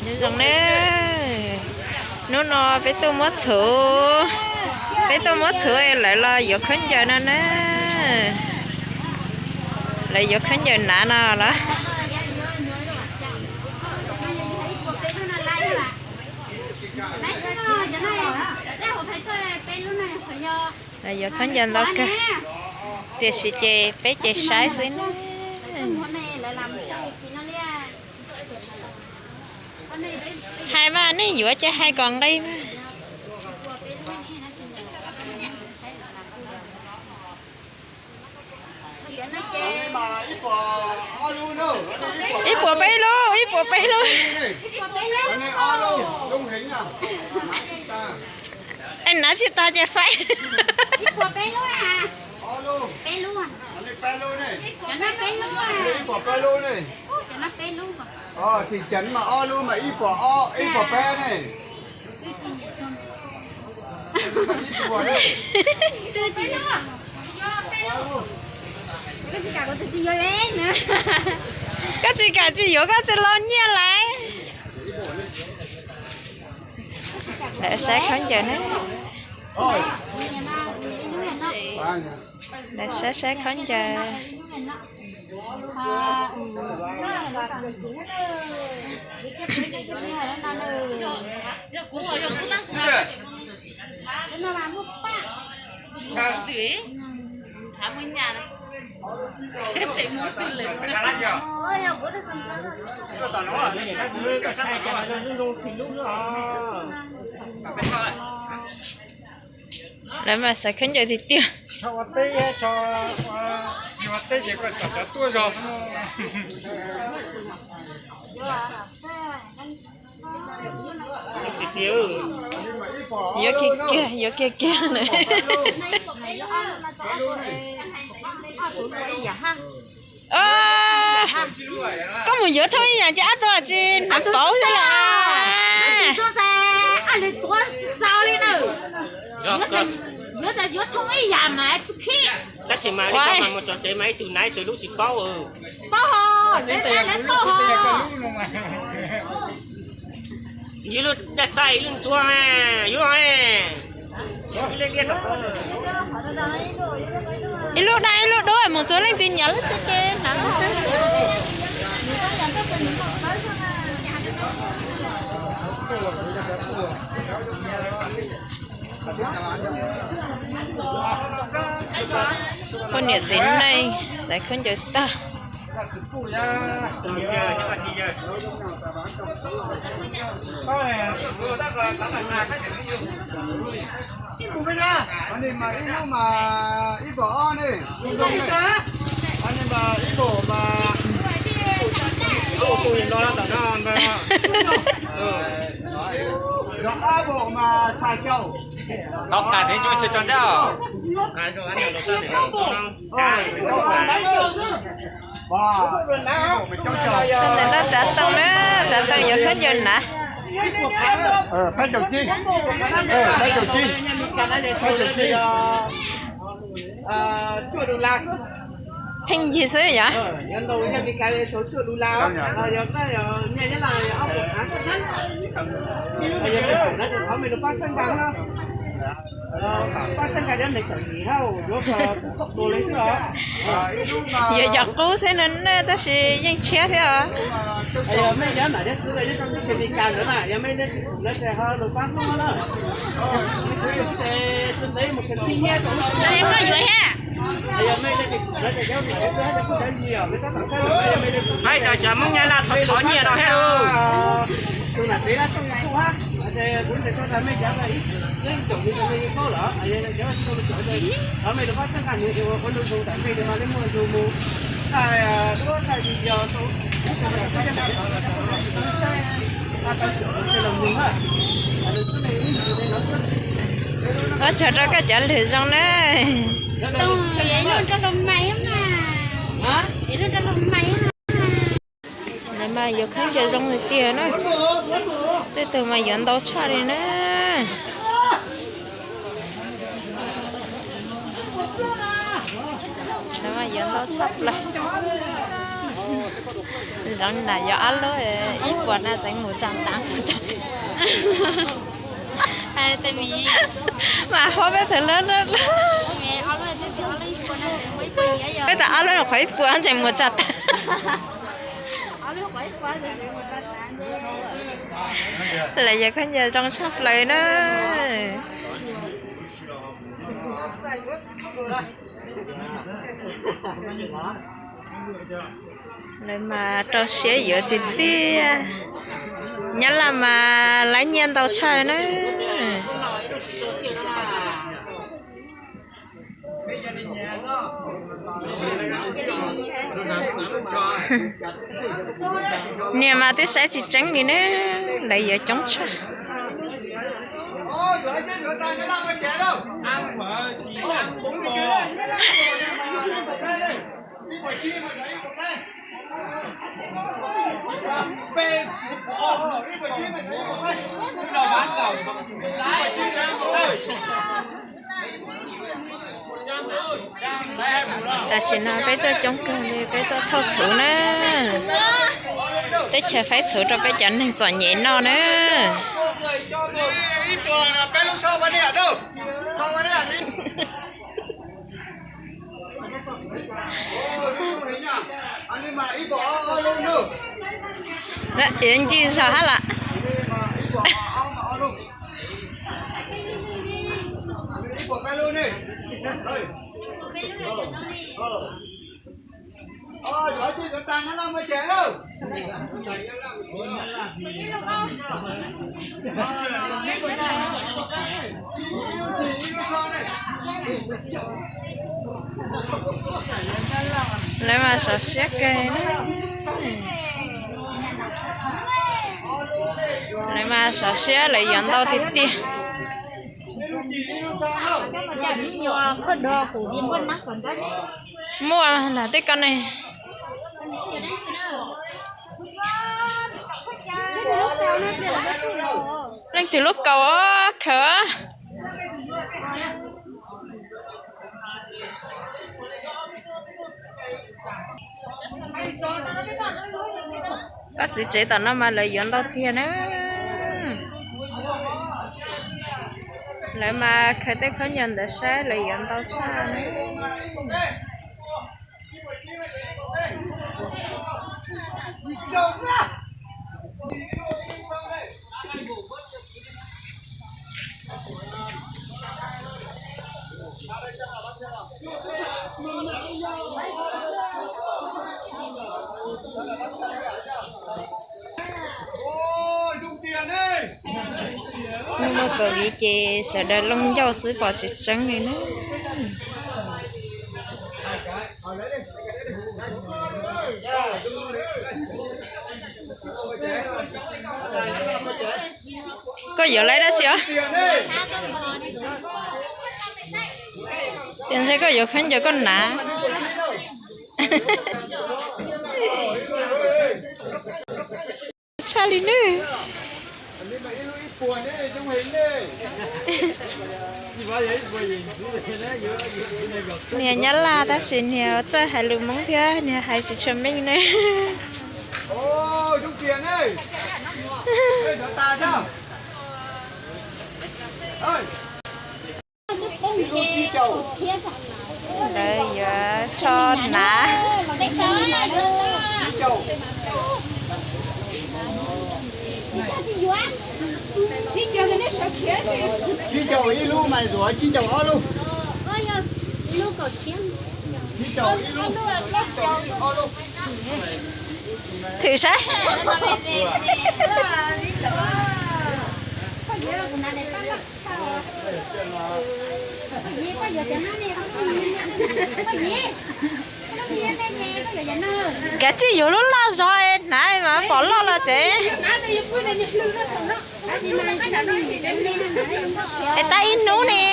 Nyob zoo na, hnub no peb tuaj muab txhuv, peb tuaj muab txhuv lawv los yuav khaub ncaws no na, lawv yuav khaub ncaws hnav no los. Lawv yuav khaub ncaws ntau kawg, tiam sis ces peb ces saib xwb na. Hais mas nej yuav ces hais kom nqi mas. Ib puas peb lub, ib puas peb lub. Es hnav tsis tau ces faib. Tim ceev mas ob lub mas ib puas, ib puas peb ne. Koj tsis kam tsis yuav koj tsis los nyiaj lawm. Lawv saib khaub ncaws na. Lawv saib saib khaub ncaws. Lawv mas xav khaub ncaws tiag tiag. Yuav kiag kiag, yuav kiag kiag na. Koj mus yuav thoob ib yam ces ob tug tsis hnav pauv xwb los. Tab sis mas li koj mas mus txog tsev mas ib tug hnav ib tug lub tsis paub. Ib lub daj xaij ib lub ntsuab, ib lub. Ib lub daj ib lub dub mus txog leej twg nyiam lub tiag ces hnav lub tiag xwb. Poj niam txiv neej xav khaub ncaws tag. Tau tas thiab cuab chaw tso ntxab os. Ntawm no tsav tooj na, tsav tooj yuav khaub ncaws hnav. Pheej yig xwb yom. Yuav cov qub xwb no na, tab sis yeej tshiab thiab os. Koj yuav thiab. Hais tias cov Hmoob Nyab Laj thov thov nyiaj rau thiab lauj. Ua tsaug rau koj cov lwm zoo na. Lawv mas yuav khaub ncaws zoo tiag tiag na. Tej tug mas yuav ntau tshaj li na. Lawv mas yuav ntau tshaj plaws. Zoo na, yog ob lub ib puas na tseem mus tsa tav mus tsa tav. Mas hov peb thaum lawm, peb thaum ob lub qhov ib puas tseem mus tsa tav. Lawv yog khaub ncaws zoo tshaj plaws na. Lawv mas rau siab yuav tiag tiag. Nyab Laj mas lawv nyiaj ntau tshaj na. Niag mas twb saib tsis tseeb li ne, lawv yuav coob tshaj. Tam sim no peb tuaj coob kawg li, peb tuaj thauj txhuv na. Teb chaws faib txhuv rau peb cov neeg txom nyem noj na. Yuav ncig zog hab lam. Lawv mas sov siab kawg. Lawv mas sov siab, lawv yuav ntau tiag tiag. Muaj na tej ko ne. Leej twg lub kaus khaws. Pab txwv tsev tom no mas lawv yuav ntau tiag na. Lawv mas khaws tej khaub ncaws ntawd saib lawv yuav ntau tshaj na. Hnub muaj covid ces sawv daws looj ncauj xwb pom tsis tseeb li na. Koj yuav lawv dab tsi os? Tias ntshe koj yuav khaub ncaws koj hnav. Tshaj li nawb. Niag Nyab Laj tab sis niag txawj hais lus Hmoob thiab niag hais tsis tshua meej ne. Lawv yuav tso hnav. Tsib caug ib lub mas zuav tsib caug ob lub. Thwm saib. Kav tsij yuav lub loj zog es hnav mas pom loj los tsev. Es tab ib hnub ne.